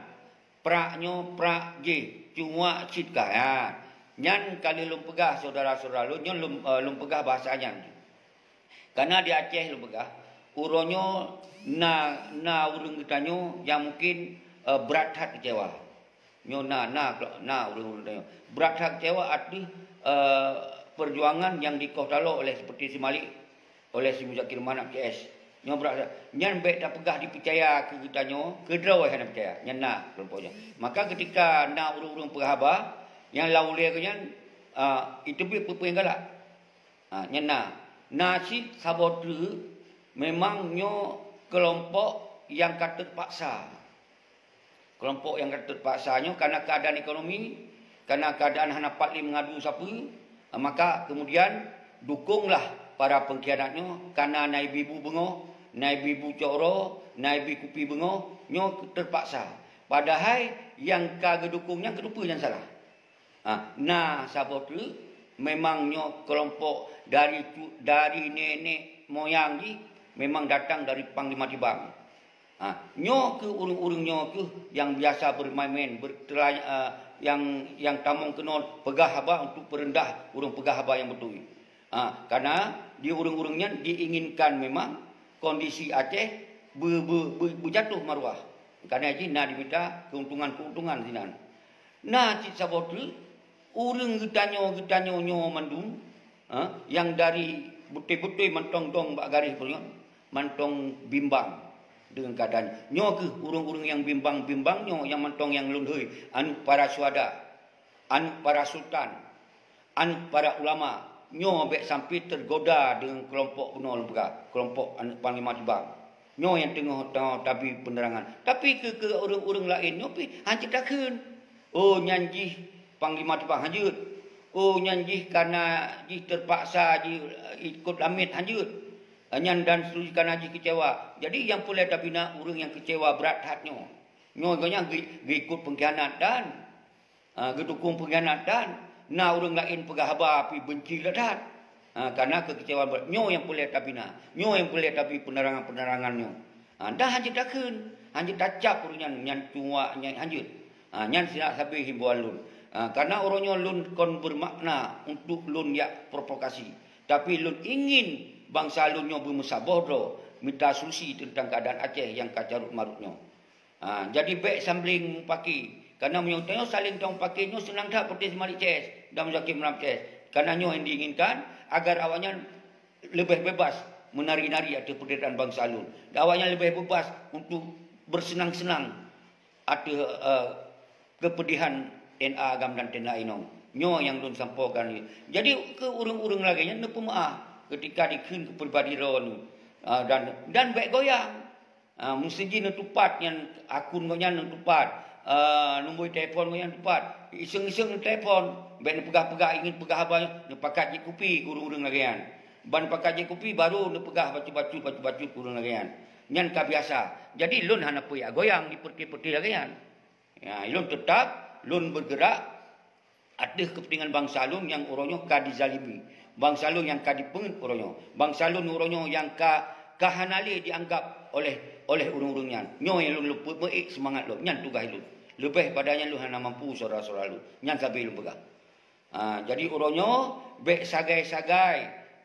Prak nyoe prak jih, cuak cit ka, ya. Nyan ka lheueh lôn peugah syedara-syedara lôn, nyoe lôn, eh, lôn peugah bahasa nyan. Karena di Aceh lôn peugah, uroe nyoe na, na ureueng geutanyoe nyang mungkin, eh, brat that keucewa. Nyoe na, na, na ureueng-ureueng geutanyoe brat that keucewa ateueh, eh, peujuangan nyang dikoh taloe oleh seperti si Malik, oleh si Muzakir Manaf C S. Nyoe brat that. Nyan bèk tapeugah dipeucaya keu geutanyoe, keudroe hana peucaya. Nyan na kelompok nyan. Maka keutika na ureueng-ureueng peugah haba, nyang lam ulèe geuh nyan, ah, jiteubiet peue-peue nyang galak. Ha, nyan na. Na cit saboh treuk, memang nyoe keulompok nyang ka teupaksa. Keulompok nyang ka teupaksa nyoe karena keuadaan ekonomi, karena keuadaan hana pat lé meungadu sapeue, maka kemudian dukunglah para peungkhianat nyoe, karena na ibi bu beungoh, na ibi bu cok uroe, na ibi kupi beungoh, nyoe teupaksa. Padahai nyang ka geudukung nyan keuneuk peue nyang salah. Ha, na saboh treuk, memang nyoe keulompok dari cu-, dari nenek moyang jih memang datang dari Panglima Tibang. Ha, nyoe keuh ureueng-ureueng nyoe keuh nyang biasa bermain-main, bertela-, eh, nyang, nyang tamong keunoe peugah haba untuk peureundah ureueng peugah haba nyang beutôi. Ha, karena di ureueng-ureueng nyan diinginkan memang kondisi Aceh be-, be-, be-, beujatoh maruah. Karena jih na dimita keuntungan-keuntungan sinan. Na cit saboh treuk, ureueng geutanyoe-geutanyoe nyoe mandum, ha, nyang dari beutôi-beutôi mantong dong bak garéh peue nyoe, mantong bimbang deungon keuadaan. Nyoe keuh ureueng-ureueng nyang bimbang-bimbang nyoe nyang mantong nyang lôn hôi, aneuk para syuhada, aneuk para sultan, aneuk para ulama, Nyoe bék sampai teugoda deungon keulompok bunoe lôn peugah, keulompok aneuk Panglima Tibang. Nyoe nyang teungoh-teungoh tabi peunerangan. Tapi keu, keu ureuëng-ureuëng laén nyoe pih hanjeuet takheun. Oh, nyan jih Panglima Tibang hanjeuet. Oh, nyan jih kana jih teupaksa jih ikot lamiet hanjeuet. Nyan dan seterusnya kana jih keucewa. Jadi nyang peureulée tabina ureuëng nyang keucewa brat that nyoe. Nyoe gobnyan geu-, geuikot peungkhianat dan Ah, geudukong peungkhianat dan na ureuëng laén peugah haba pih beunci lé that. Ah, kana keukeucewaan buet nyoe nyang peureulée tabina, nyoe nyang peureulée tabi peunerangan-peunerangan nyoe. Ah, dan hanjeuet takheun, hanjeuet tacab ureuëng nyan, nyan tuwak nyan hanjeuet. Ah, nyan sinak sabe himbauan lôn. Ah, kana uroe nyoe lôn kon beumakna untuk lôn jak provokasi, tapi lôn ingin bansa lôn nyoe beumeusaboh droe mita solusi teuntang keuadaan Aceh nyang ka carot marot nyoe. Ha, jadi bék saléng mupaki. Karena meunyoe tanyoe saléng tamupaki nyoe seunang that Peuet Malik C S dan Muzakir Imran C S. Karena nyoe nyang diinginkan agar awaknyan leubeh bebas menari-nari ateueh penderitaan bansa lôn. Dan awaknyan leubeh bebas untuk bersenang-senang ateueh, eh, kepedihan T N A agam dan T N A inong. Nyoe nyang lôn sampaikan. Jadi keu ureuëng-ureuëng lagée nyan neupeumeu'ah ketika dikheun keu pribadi droeneuh. Ah, dan, dan bék goyang. Ah, meusti jih neutupat nyan akun gobnyan neutupat, ah, numboi telepon gobnyan neutupat. Iseng-iseng neutelepon, bék neupeugah-peugah ingin peugah haba, neupakat jieb kupi keu ureuëng-ureuëng lagée nyan. Ban neupakat jieb kupi baru neupeugah bacut-bacut, bacut-bacut keu ureuëng lagée nyan. Nyan ka biasa. Jadi lôn hana peue jak goyang di peureute-peureute lagée nyan. Ya, lôn teutap, lôn beugerak ateueh keupeuntengan bansa lôn nyang uroe nyoe ka dizalimi, bansa lôn nyang ka dipeungeut uroe nyoe, bansa lôn uroe nyoe nyang ka, ka hana lé jianggab oleh, oleh ureuëng-ureuëng nyan. Nyoe nyang lôn luput meuék seumangat lôn, nyan tugaih lôn. Leubeh pada nyan lôn hana mampu syedara-syedara lôn. Nyan sabe lôn peugah. Ha, jadi uroe nyoe bék sagai-sagai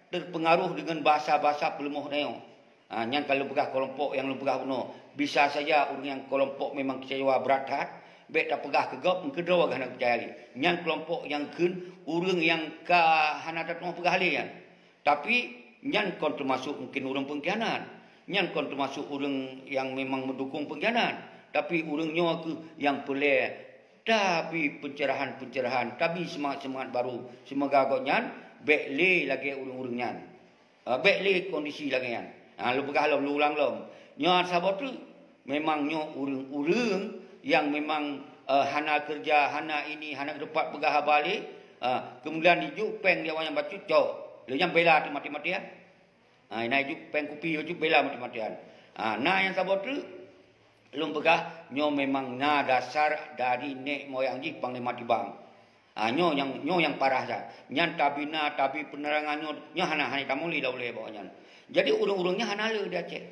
teupeungaroh deungon bahasa-bahasa peuleumah tanyoe. Ha, nyan ka lôn peugah keulompok nyang lôn peugah bunoe. Bisa saja ureuëng nyang keulompok memang keucewa brat that, bék tapeugah keu gob, meukeudroe hana peucaya lé. Nyan keulompok nyang kheun ureuëng nyang ka hana tatu'oh peugah lé nyan. Tapi nyan kon teumasok mungkin ureuëng peungkhianat. Nyan kon teumasok ureuëng nyang memang meudukong peungkhianat. Tapi ureuëng nyoe kheueh nyang peureulée tabi pencerahan-pencerahan, tabi seumangat-seumangat baru. Seumoga gobnyan bék lé lagée ureuëng-ureuëng nyan. Ah, bék lé kondisi lagée nyan. Ah, lôn peugah lom, lôn ulang lom. Nyoe saboh treuk, memang nyoe ureuëng-ureuëng nyang memang, eh, hana keureuja, hana ini, hana teupat peugah haba lé. Ah, keumudian jijok péng di awak nyang bacut cok. Lheueh nyan bela teuh mati-matian. Ha, inan jijok péng kupi bacut bela mati-matian. Ha, na nyang saboh treuk, lôn peugah, nyoe memang na dasar dari nek moyang jih Panglima Tibang. Ha, nyoe nyang, nyoe nyang parah that. Nyan tabina, tabi peunerangan nyoe, nyoe hana, hana tamong lé ulée bak nyan. Jadi ureuëng-ureuëng nyan hana le di Aceh.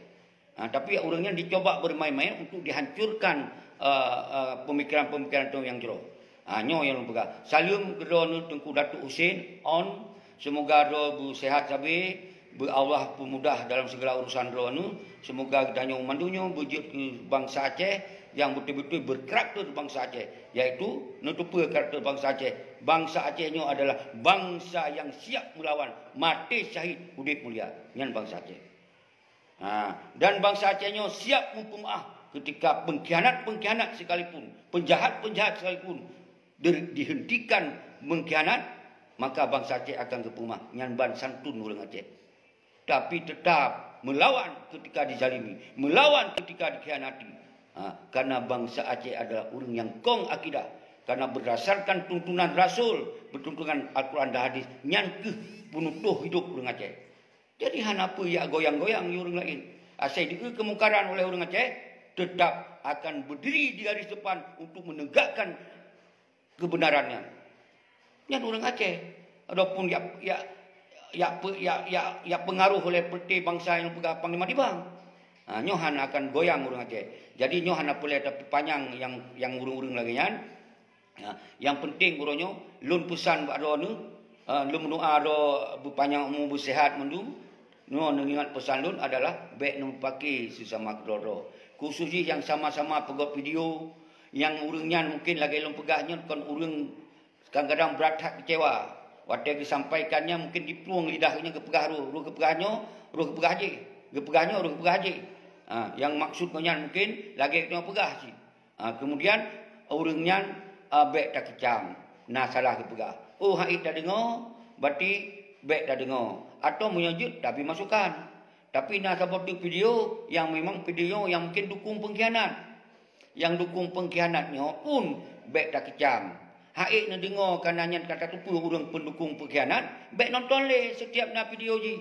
Ha, tapi ureuëng nyan dicoba bermain-main untuk dihancurkan, eh, eh, pemikiran-pemikiran tanyoe nyang jroh. Ha, nyoe nyang lôn peugah. Saleuem keu droeneuh Teungku Datuk Husein On, seumoga droe beusehat sabe, beu Allah peumudah dalam segala urusan droeneuh. Seumoga geutanyoe mandum nyoe beujeuet keu bansa Aceh nyang beutôi-beutôi berkarakter bansa Aceh, yaitu neuteupeue karakter bansa Aceh. Bansa Aceh nyoe adalah bansa nyang siap meulawan, maté syahid, udeb mulia. Nyan bansa Aceh. Ha, dan bansa Aceh nyoe siap meupeumaah ketika pengkhianat-pengkhianat sekalipun, penjahat-penjahat sekalipun di-, dihentikan mengkhianat, maka bansa Aceh akan geupeumaah. Nyan ban santun ureuëng Aceh. Tapi tetap melawan ketika dizalimi, melawan ketika dikhianati. Ha, karena bansa Aceh adalah ureuëng nyang kong akidah. Karena berdasarkan tuntunan Rasul, bertuntungan Al-Quran dan Hadis, nyan keuh peunutôh hidup ureuëng Aceh. Jadi hana peue jak goyang-goyang ngon ureuëng laén. Asai dikeue keumungkaran oleh ureuëng Aceh, tetap akan berdiri di garis depan untuk menegakkan kebenaran nyan. Nyan ureuëng Aceh. Adapun jak, jak, jak pe-, jak, jak, jak pengaruh oleh peureute bansa nyang peugah Panglima Tibang. Ha, nyoe hana akan goyang ureuëng Aceh. Jadi nyoe hana peureulée tapeupanjang nyang, nyang ureuëng-ureuëng lagée nyan. Ha, nyang penting uroe nyoe, lôn peusan bak droeneuh, ha, lôn meudoa droe beupanyang umu, beusehat mandum. Nyoe neuingat peusan lôn adalah bék neumupaki seusama keudroe-droe. Khusos jih nyang sama-sama peugöt video, nyang ureuëng nyan mungken lagée lôn peugah nyoe kon ureuëng kadang-kadang brat that keucewa. Watée geusampaikan nyan mungken jiplueng lidah geuh nyan geupeugah roh, roh geupeugah nyoe, roh geupeugah jih, geupeugah nyoe, roh geupeugah jih. Ha, nyang maksud geuh nyan mungken lagée nyoe peugah cit. Ha, keumudian ureuëng nyan, ha, bék takeucam, na salah geupeugah. Oh, han ék tadeungoe, berarti Bék tadeungoe, atawa meunyoe jeuet tabri masukan. Tapi na saboh teuk video nyang memang video nyang mungken dukung pengkhianat. Nyang dukung pengkhianat nyoe pun bék takecam. Haiek neudeungoe kana nyan ka tateupeue ureuëng pendukung pengkhianat, bék nonton lé setiap na video jih.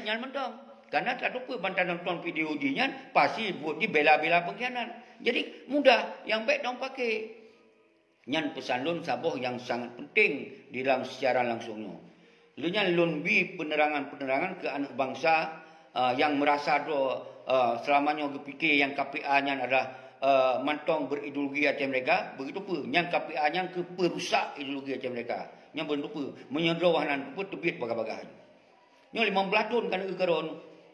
Nyan mantong. Kana tateupeue ban tanonton video jih nyan pasti buet jih bela-bela pengkhianat. Jadi mudah nyang bék dong pakai. Nyan peusan lôn saboh nyang sangat penting di dalam siaran langsung nyoe. Lheueh nyan lôn bi penerangan-penerangan keu aneuëk bansa, eh, nyang meurasa droe, eh, seulama nyoe geupike nyang K P A nyan adalah, eh, mantong berideologi Aceh Merdeka, begitu pun nyang K P A nyan keu peurusak ideologi Aceh Merdeka. Nyan begitu pun, meunyoe droe hana neuteubiet bagah-bagah. Nyoe limong blaih thon ka neukeurong.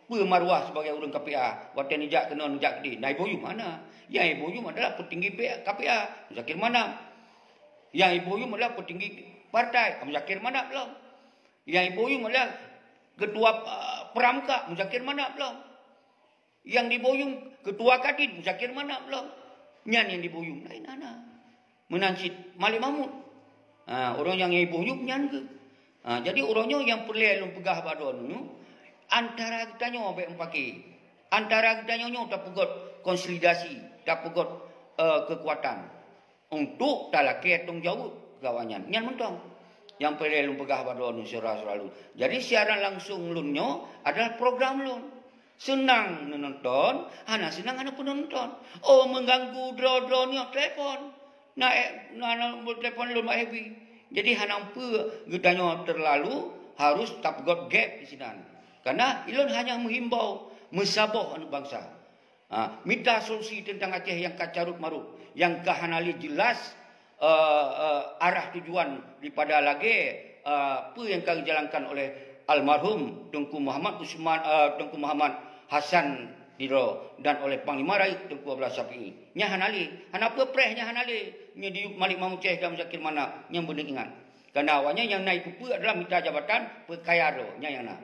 Peue maruah sibagai ureuëng K P A? Watée neujak keunoe neujak keudeh, na iboh yum hana. Nyang iboh yum adalah peutinggi P-, K P A, Muzakir Manaf. Nyang iboh yum adalah peutinggi partai, Muzakir Manaf lom. Nyang iboh yum adalah ketua, eh, Pramuka, Muzakir Manaf lom. Nyang diboh yum ketua Kadin, Muzakir Manaf lom. Nyan nyang diboh yum, lain hana. Meunan cit Malik Mahmud. Ha, ureuëng nyang iboh yum nyan keuh. Ha, jadi ureuëng nyoe nyang peureulée lôn peugah bak droeneuh, antara geutanyoe bék meupaké. Antara geutanyoe nyoe tapeugot konsolidasi, tapeugot, eh, keukuatan untuk talakée tanggung jaweueb keu awaknyan. Nyan mantong nyang peureulée lôn peugah bak droeneuh syedara-syedara lôn. Jadi siaran langsung lôn nyoe adalah program lôn. Seunang neunonton, hana seunang hana peunonton. Oh, mengganggu droe-droe nyoe telepon. Na, eh, na, na, telepon lôn mak Happy. Jadi hana peue geutanyoe terlalu harus tapeugot gap di sinan. Karena ilôn hanya menghimbau, meusaboh aneuëk bansa. Ha, mita solusi teuntang Aceh nyang ka carut marut, nyang ka hana lé jelas, eh, eh, arah tujuan daripada lagée, eh, peue nyang ka geujalankan oleh almarhum Teungku Muhammad Usman, eh, Teungku Muhammad Hasan Nidro dan oleh Panglima Rayeuk Teungku Abdullah Syafi'i. Nyan hana lé, hana peue preh nyan hana lé. Nyoe di Malik Mahmud Syekh dan Muzakir Manaf nyang beuneuingat. Karena awaknyan nyang na ipeupeue adalah mita jabatan, peukaya droe, nyan nyang na.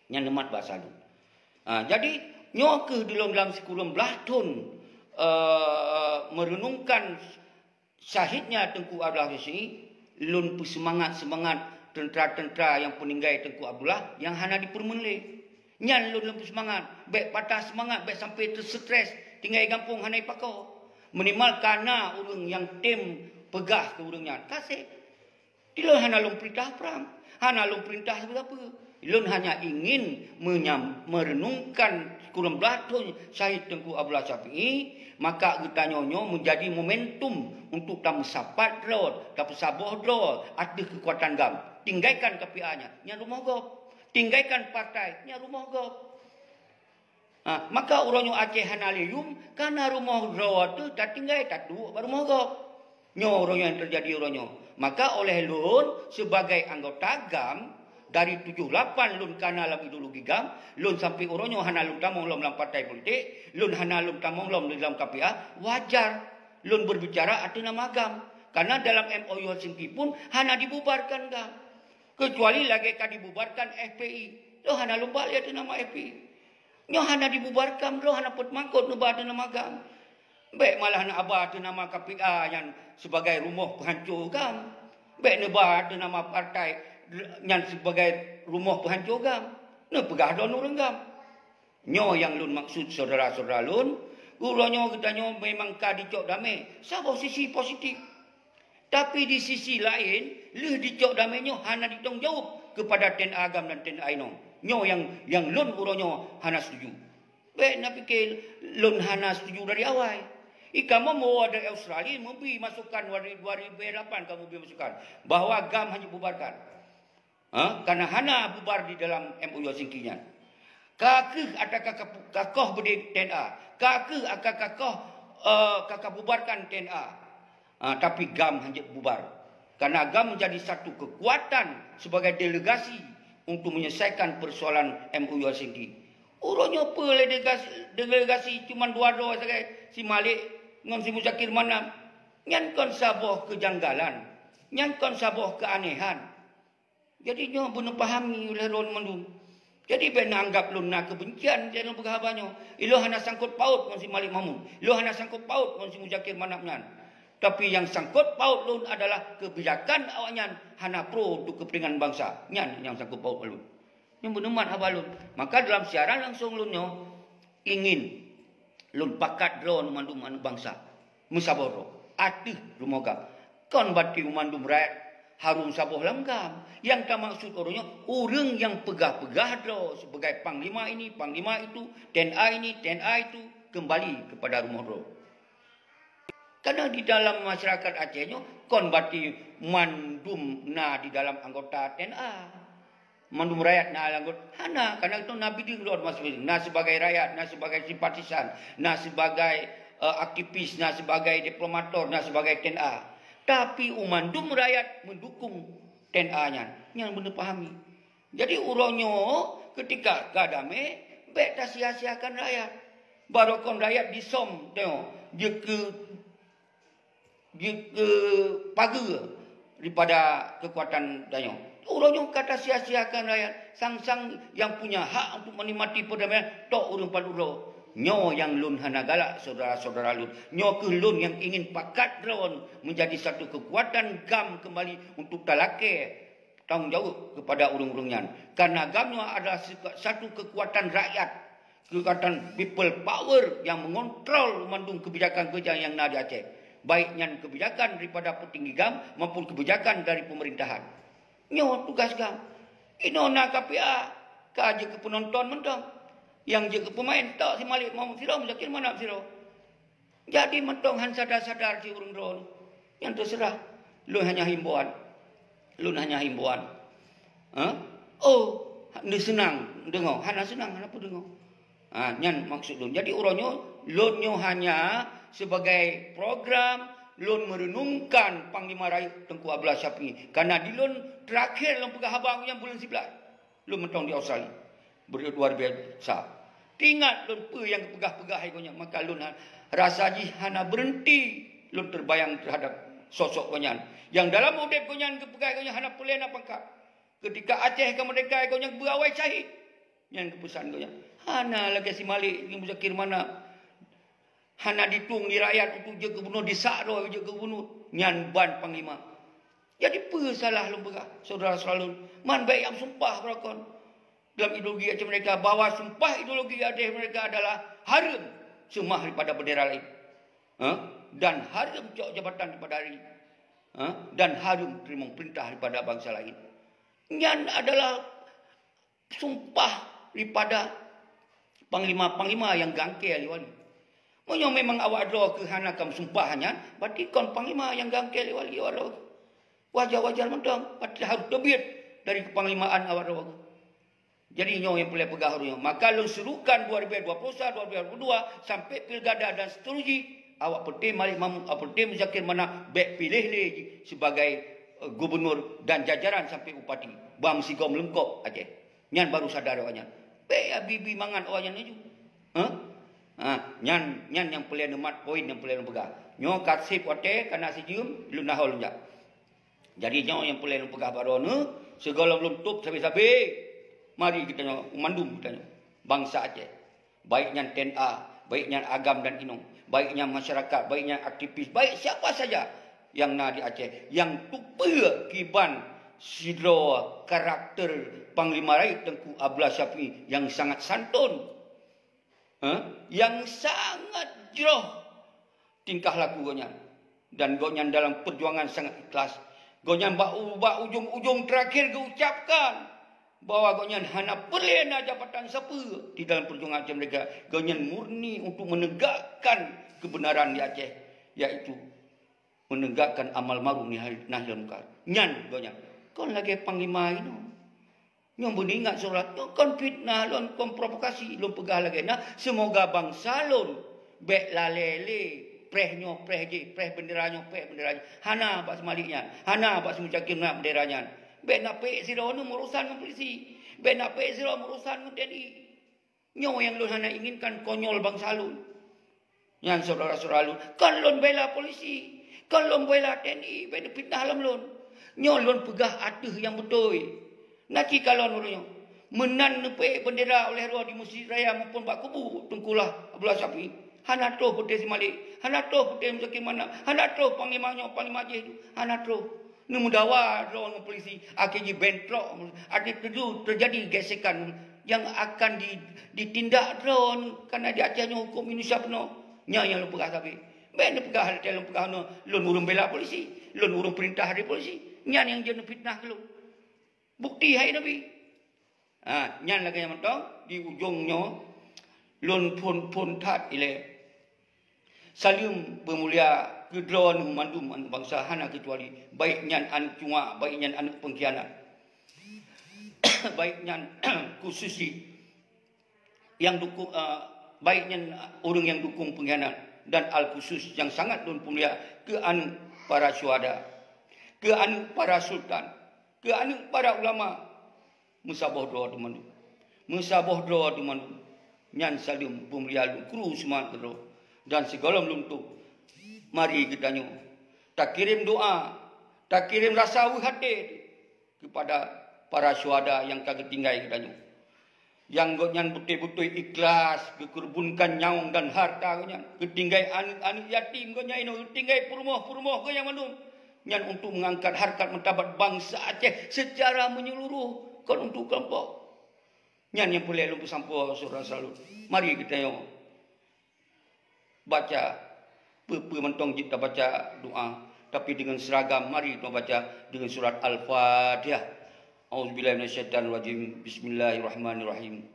Nyan neumat basa lôn. Ha, jadi nyoe keuh dilôn dalam sikureueng blaih thon, eh, merenungkan syahidnya Teungku Abdullah Syafi'i, lôn peuseumangat-seumangat teuntara-teuntara nyang peuninggai Teungku Abdullah nyang hana dipeureumeun lé. Nyan lôn lôn peuseumangat, bék patah seumangat, bék sampai teuseutres, tinggai gampông hana ipakoe. Minimal kana ureuëng nyang tem peugah keu ureuëng nyan, ka sép. Di lôn hana lôn peurintah prang, hana lôn peurintah sapeue-sapeue. Lôn hanya ingin menyam-, merenungkan sikureueng blaih thon syahid Teungku Abdullah Syafi'i, maka geutanyoe nyoe menjadi momentum untuk tameusapat droe, tapeusaboh droe ateueh keukuatan GAM. Tinggaikan K P A nyan, nyan rumoh gob. Tinggaikan partai, nyan rumoh gob. Ha, maka uroe nyoe Aceh hana lé yum, kana rumoh droe teuh tatinggai tatuek bak rumoh gob. Nyoe uroe nyoe nyang teujadi uroe nyoe. Maka oleh lôn sibagai anggota GAM, dari tujoh lapan lôn kana lam ideologi GAM, lôn sampai uroe nyoe hana lôn tamong lom lam partai politik, lôn hana lôn tamong lom di dalam K P A, wajar lôn berbicara ateueh nama GAM. Karena dalam M O U Helsinki pun hana dibubarkan GAM. Kecuali lagée ka dibubarkan F P I. Lôn hana lôn bak lé ateueh nama F P I. Nyoe hana dibubarkan, droe hana peuet mangkot neuba ateueh nama GAM. Bék malah neuba ateueh nama K P A nyan sibagai rumoh peuhanco GAM. Bék neuba ateueh nama partai nyan sibagai rumoh peuhanco GAM. Neupeugah droe ureuëng GAM. Nyoe nyang lôn maksud syedara-syedara lôn, uroe nyoe geutanyoe memang ka dicok damé, saboh sisi positif. Tapi di sisi laén, lheueh dicok damé nyoe hana ditanggung jaweueb keupada T N A GAM dan T N A inong. Nyoe nyang, nyang lôn uroe nyoe hana setuju. Bék na pike lôn hana setuju dari awai. I kamoe meuwoe dari Australia meubi masukan, dua ribu lapan kamoe bi masukan bahwa GAM hana bubarkan. Ha? Karena hana bubar di dalam M O U Helsinki nyan. Ka kheueh ata ka, ka, ka koh beudé T N A. Ka kheueh ata ka koh, eh, ka, ka bubarkan T N A. Ha, tapi GAM hanjeuet bubar. Karena GAM menjadi satu kekuatan sebagai delegasi untuk menyelesaikan persoalan M O U Helsinki. Uroe nyoe peue lé delegasi, delegasi cuma dua droe sagai, si Malik ngon si Muzakir Manaf. Nyan kon saboh kejanggalan. Nyan kon saboh keanehan. Jadi nyoe beuneuh pahami uleh lôn mandum. Jadi bék neuanggap lôn na keubencian di lôn peugah haba nyoe. Ilôn hana sangkot paut ngon si Malik Mahmud. Ilôn hana sangkot paut ngon si Muzakir Manaf nyan. Tapi nyang sangkot paut lôn adalah keubijakan awaknyan hana pro untuk kepentingan bansa. Nyan nyang sangkut paut lôn. Nyan beuneumat haba lôn. Maka dalam siaran langsung lôn nyoe ingin lôn pakat droe mandum aneuk bansa meusaboh droe ateueh rumoh GAM. Kon berarti mandum rakyat harôh saboh lam GAM. Nyang tamaksud uroe nyoe ureuëng nyang peugah-peugah droe sebagai panglima ini, panglima itu, TNA ini, TNA itu, kembali kepada rumoh droe. Karena di dalam masyarakat Aceh nyoe kon berarti mandum na di dalam anggota TNA. Mandum rakyat na anggota, hana, karena itu na bideueng droe masing-masing. Na sebagai rakyat, na sebagai simpatisan, na sebagai, eh, aktivis, na sebagai diplomator, na sebagai TNA. Tapi mandum rakyat mendukung TNA nyan. Nyan beuneu pahami. Jadi uroe nyoe ketika ka damé, bék tasia-siakan rakyat. Barokon rakyat disom tanyoe jeuet keu jeuet keu pageue daripada kekuatan tanyoe. Uroe nyoe ka tasia-siakan rakyat, sang-sang nyang punya hak untuk menikmati perdamaian tok ureuëng padub droe. Nyoe nyang lôn hana galak syedara-syedara lôn. Nyoe kheueh lôn nyang ingin pakat droe menjadi satu kekuatan GAM kembali untuk talakée tanggung jaweueb kepada ureuëng-ureuëng nyan. Karena GAM nyoe adalah sika-, satu kekuatan rakyat, kekuatan people power yang mengontrol mandum kebijakan-kebijakan yang na di Aceh. Baik nyan kebijakan daripada petinggi GAM maupun kebijakan dari pemerintahan. Nyoe tugas GAM. Inoe na K P A, ka jeuet keu penonton mantong. Nyang jeuet keu pemain, tok si Malik Muhammad sidroe, Muzakir Manaf sidroe. Jadi mantong han sadar-sadar si ureuëng droe. Nyan terserah. Lôn hanya himbauan. Lôn hanya himbauan. Ha? Oh, ni senang deungoe. Hana senang, hana peue deungoe. Ha, nyan maksud lôn. Jadi uroe nyoe, lôn nyoe hanya sebagai program lôn merenungkan Panglima Rayeuk Teungku Abdullah Syafi'i. Karena di lôn terakhir lôn peugah haba nyan buleuen siblaih. Lôn mantong di Australia. Beri luar biasa. Teuingat lôn peue nyang geupeugah-peugah hai gobnyan, maka lôn ha-, rasa jih hana berhenti lôn terbayang terhadap sosok gobnyan. Nyang dalam udeb gobnyan geupeugah gobnyan hana peureulée na pangkat. Ketika Aceh ka merdeka, gobnyan beuawai syahid. Nyan keupeusan gobnyan. Hana lagée si Malik ngon Muzakir Manaf. Hana ditueng di rakyat untuk jeuet gubunur, disak droe jeuet gubunur. Nyan ban panglima. Jadi peue salah lôn peugah, syedara-syedara lôn? Man bék nyang sumpah beurokon dalam ideologi Aceh Merdeka, bahwa sumpah ideologi Aceh Merdeka adalah hareuem seumah daripada bendera laén. Ha? Dan hareuem cok jabatan daripada hari. Ha? Dan hareuem teurimong peurintah daripada bansa laén. Nyan adalah sumpah daripada panglima-panglima nyang geuangkée lé wali. Meunyoe memang awak droe keuh hana ka meusumpah nyan, berarti kon panglima nyang geuangkée lé wali awak droe. Wajar-wajar mantong, berarti harôh teubiet dari keupanglimaan awak droe. Jadi nyoe nyang peureulée peugah uroe nyoe. Maka lôn serukan dua ribu dua puluh satu, dua ribu dua puluh dua sampai pilkada dan seterusnya, awak peureté Malik Mahmud, awak peureté Muzakir Manaf bék piléh lé jih sebagai, eh, gubunur dan jajaran sampai bupati. Ban meusigom leungkop Aceh. Nyan baru sadar awak nyan. Bék abi-abi mangat awak nyan laju. Ha? Ha, nyan, nyan nyang peureulée neumat poin nyang peureulée lôn peugah. Nyoe ka seb watée, ka na sijeuem, lôn dahôi lôn jak. Jadi nyoe nyang peureulée lôn peugah bak droeneuh, sigohlom lôn tôb sabe-sabe. Mari geutanyoe, mandum geutanyoe, bansa Aceh. Baik nyan TNA, baik nyan agam dan inong, baik nyan masyarakat, baik nyan aktivis, baik siapa saja nyang na di Aceh, nyang teupeue kiban sidroe karakter Panglima Rayeuk Teungku Abdullah Syafi'i nyang sangat santun, ha? Nyang sangat jroh tingkah laku gobnyan. Dan gobnyan dalam perjuangan sangat ikhlas. Gobnyan bak u-, bak ujong-ujong terakhir geuucapkan bahwa gobnyan hana peureulée na jabatan sapeue di dalam perjuangan Aceh Merdeka. Gobnyan murni untuk menegakkan kebenaran di Aceh, yaitu menegakkan amal ma'ruf nahi, nahi munkar. Nyan gobnyan. Kon lagée panglima inoe. Nyoe beuingat syedara, nyoe kon fitnah lôn, kon provokasi lôn peugah lagée na, seumoga bansa lôn bék lalée lé preh nyoe preh jih, preh bendera nyoe preh bendera jih. Hana bak si Malik nyan, hana bak si Muzakir Manaf bendera nyan. Bék na pék sidroe meurusan ngon polisi, bék na pék sidroe meurusan ngon TNI. Nyoe nyang lôn hana inginkan konyol bansa lôn. Nyan syedara-syedara lôn, kon lôn bela polisi, kon lôn bela TNI, bék neufitnah lom lôn. Nyoe lôn peugah ateueh nyang beutôi. Na ci kalon uroe nyoe, meunan neupeuék bendera óh lheueh droe di Meuseujid Raya maupun bak kubu Teungku Abdullah Syafi'i. Hana troh peuté si Malik, hana troh peuté Muzakir Manaf, hana troh panglima nyoe, panglima jih tu, hana troh. Neumeudawa droe ngon polisi, akhé jih bentrok, akhé teujadi gesekan nyang akan di, ditindak droe, karena di Aceh nyoe huköm Indonesia peunoh. Nyan nyang lôn peugah sabe. Bék neupeugah lôn peugah nyoe, lôn ureuëng bela polisi, lôn ureuëng perintah dari polisi. Nyan nyang jeuet neufitnah keu lôn. Bukti hai Nabi. Ha, nyan lagée nyan mantong di ujong nyoe lôn phon-phon that ilée. Saleuem beumulia keu droeneuh mandum aneuëk bansa hana keucuali, baik nyan aneuëk cuak, baik nyan aneuëk pengkhianat. Baik nyan khusus nyang dukung, eh, baik nyan ureuëng nyang dukung pengkhianat, dan al khusus nyang sangat lôn peumulia keu aneuëk para syuhada, keu aneuëk para sultan, keu aneuëk para ulama. Meusaboh droe teumandum. Meusaboh droe teumandum. Nyan saleuem peumulia lôn kru seumangat keudroe. Dan sigohlom lôn tôb, mari geutanyoe takirém doa, takirém rasa weueh até keupada para syuhada nyang ka geutinggai geutanyoe. Nyang gobnyan beutôi-beutôi ikhlas geukeurubunkan nyawöng dan hareuta gobnyan, geutinggai aneuëk-aneuëk yatim gobnyan inoe, geutinggai peurumoh-peurumoh gobnyan mandum. Nyan untuk mengangkat harkat martabat bansa Aceh secara menyeluruh, kon untuk kelompok. Nyan nyang peureulée lôn peusampoe syedara saleuem. Mari geutanyoe baca, peue-peue mantong jeuet tabaca doa, tapi deungon seragam, mari tabaca deungon surat Al-Fatihah. A'udzubillahi minasyaitonirrajim. Bismillahirrahmanirrahim.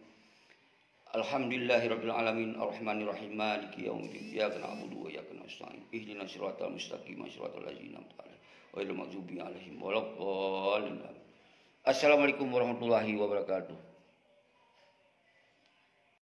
Alhamdulillahirabbil alamin, arrahmanirrahim, maliki yaumiddin. Iyyaka na'budu wa iyyaka nasta'in. Ihdinas siratal mustaqim, siratal ladzina an'amta 'alaihim, ghairil maghdubi 'alaihim waladdallin. Amin. Assalamualaikum warahmatullahi wabarakatuh.